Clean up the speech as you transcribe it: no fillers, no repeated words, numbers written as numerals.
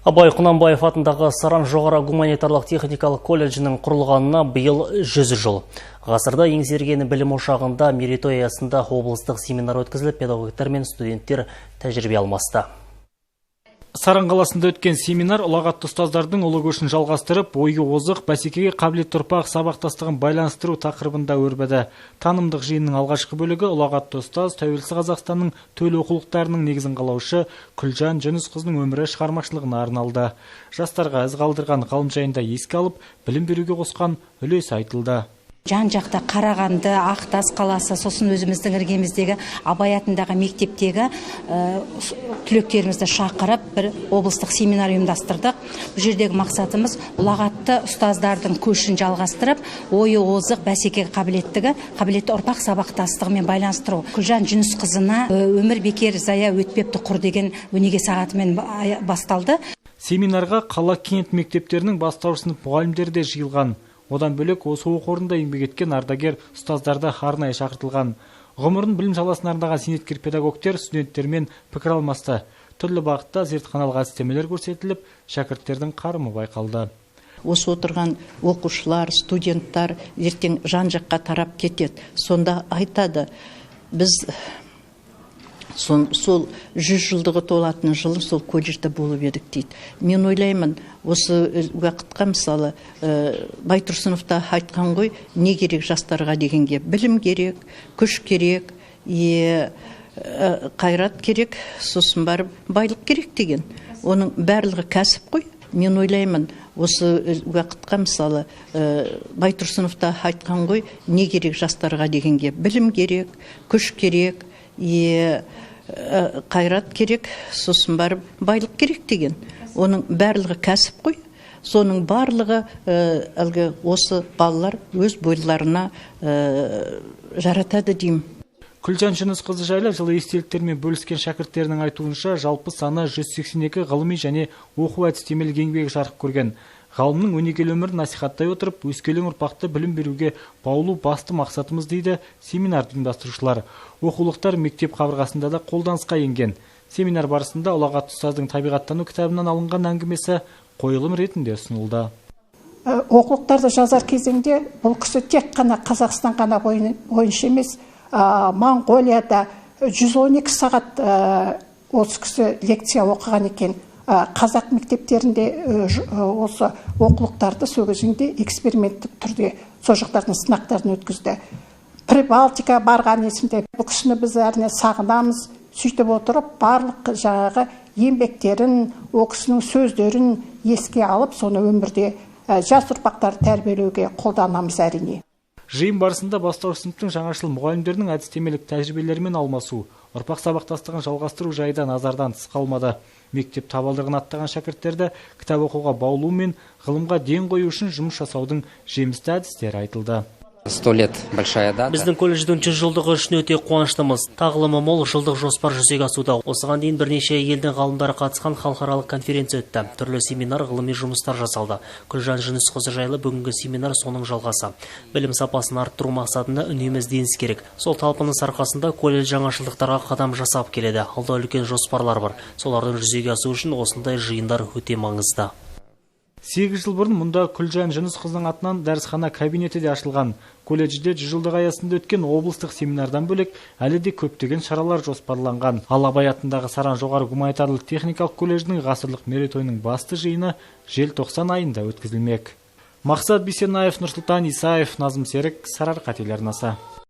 Абай Құнанбаев атындағы Саран жоғары гуманитарлық техникалық колледжінің құрылғанына биыл 100 жыл. Ғасырда еңсерген білім ошағында мерейтой аясында облыстық семинар өткізіліп, педагогтар мен студенттер тәжірибе алмасты. Саран қаласында өткен семинар ұлағатты ұстаздардың ұлы көшін жалғастырып, ойы озық, бәсекеге қабілетті ұрпақ сабақтастығын байланыстыру тақырыбында өрбіді. Танымдық жиынның алғашқы бөлігі ұлағатты ұстаз, тәуелсіз Қазақстанның төл оқулықтарының негізін қалаушы Күлжан Жүнісқызының өмірі, шығармашылығына арналды. Жастарға із қалдырған ғалым жайында еске алып, білім беруге қосқан үлесі айтылды. Жан жақта Қарағанды, Ақтас қаласы, сосын өзіміздің іргеміздегі Абай атындағы мектептегі түлектерімізді шақырып, бір облыстық семинар ұйымдастырдық. Бұл жердегі мақсатымыз — ұлағатты ұстаздардың көшін жалғастырып, ойы озық, бәсекеге қабілетті ұрпақ сабақтастығымен байланыстыру. Күлжан Жүнісқызына «Өмір бекер зая өтпепті құр» деген өнеге сағатымен басталды. Семинарға қала, кент мектептерінің бастауыш сынып мұғалімдері де жиылған. Одан бөлек, осы оқу орнында еңбек еткен ардагер ұстаздар да арнайы шақыртылған. Ғұмырын білім саласына арнаған зейнеткер педагогтер студенттермен пікір алмасты. Түрлі бағытта зертханалық әдістемелер көрсетіліп, шәкірттердің қарымы байқалды. Осы отырған оқушылар, студенттар ертең жан жаққа тарап кетеді. Сонда айтады: «Біз сол 100 жылдығы толатын жылы сол колледжде болып едік», — дейді. Мен ойлаймын, осы уақытқа, мысалы, Байтұрсынов та айтқан ғой, не керек жастарға дегенге, білім керек, күш керек и қайрат керек, сосын барып байлық керек деген. Оның барлығы кәсіп қой. Мен ойлаймын, осы уақытқа, мысалы, Байтұрсынов та айтқан ғой, не керек жастарға дегенге, білім керек, күш керек и қайрат керек, сосын барып байлық керек деген. Оның барлығы кәсіп қой. Соның барлығы әлгі осы балалар өз бойларына жаратады деймін. Күлжан Жүнісқызы жайлы жылы естеліктермен бөліскен шәкірттерінің айтуынша, жалпы саны 182 ғылыми және оқу әдістемелік еңбегі жарық көрген. Ғалымның өнегелі өмірін насихаттай отырып, өскелең ұрпақты білім беруге баулу — басты мақсатымыз, дейді семинарды ұйымдастырушылар. Оқулықтар мектеп қабырғасында да қолданысқа енген. Семинар барысында ұлағатты ұстаздың табиғаттану кітабынан алынған әңгімесі қойылым ретінде ұсынылды. Оқулықтарды жазар кезеңде бұл кісі тек қана Қазақстан ғана бойынша емес, Моңғолияда 112 сағат осы кісі лекция оқыған екен. Қазақ мектептерінде осы оқулықтарды сол кезеңде эксперименттік түрде сол жақтардың сынақтарын өткізді. Прибалтика барған есімде. Бұл кісіні біз әрине сағынамыз. Сөйтіп отырып, барлық жаңағы еңбектерін, ол кісінің сөздерін еске алып, соны өмірде жас ұрпақтарды тәрбиелеуге қолданамыз, әрине. Жиын барысында бастауыш сыныптың жаңашыл мұғалімдерінің әдістемелік тәжірибелерімен алмасу, ұрпақ сабақтастығын жалғастыру жайы да назардан тыс қалмады. Мектеп табалдырығын аттаған шәкірттерді кітап оқуға баулу мен ғылымға ден қою үшін жұмыс жасаудың жемісті әдістері айтылды. 100 лет — большая дата. Біздің колледждің 100 жылдығы үшін өте қуаныштымыз. Тағылымы мол жылдық жоспар жүзеге асуда. Осыған дейін бірнеше елдің ғалымдары қатысқан халықаралық конференция өтті. Түрлі семинар, ғылыми жұмыстар жасалды. Күлжан Жүнісқызы жайлы бүгінгі семинар — соның жалғасы. Білім сапасын арттыру мақсатында үнемі ізденіс керек. Сол талпыныс арқасында колледж жаңашылдықтарға қадам жасап келеді. Алда үлкен жоспарлар бар. Солардың жүзеге асуы үшін осындай жиындар өте маңызды. 8 жыл бұрын мұнда Күлжан Жүнісқызының атынан дәрісхана кабинеті де ашылған. Колледжде 100 жылдық аясында өткен облыстық семинардан бөлек, әлі де көптеген шаралар жоспарланған. Ал Абай атындағы Саран жоғары гуманитарлық техникалық колледжінің ғасырлық мерейтойының басты жиыны желтоқсан айында өткізілмек. Мақсат Бисенаев, Нұрсұлтан Исаев, Назым Серік, Сарыарқа телеарнасы.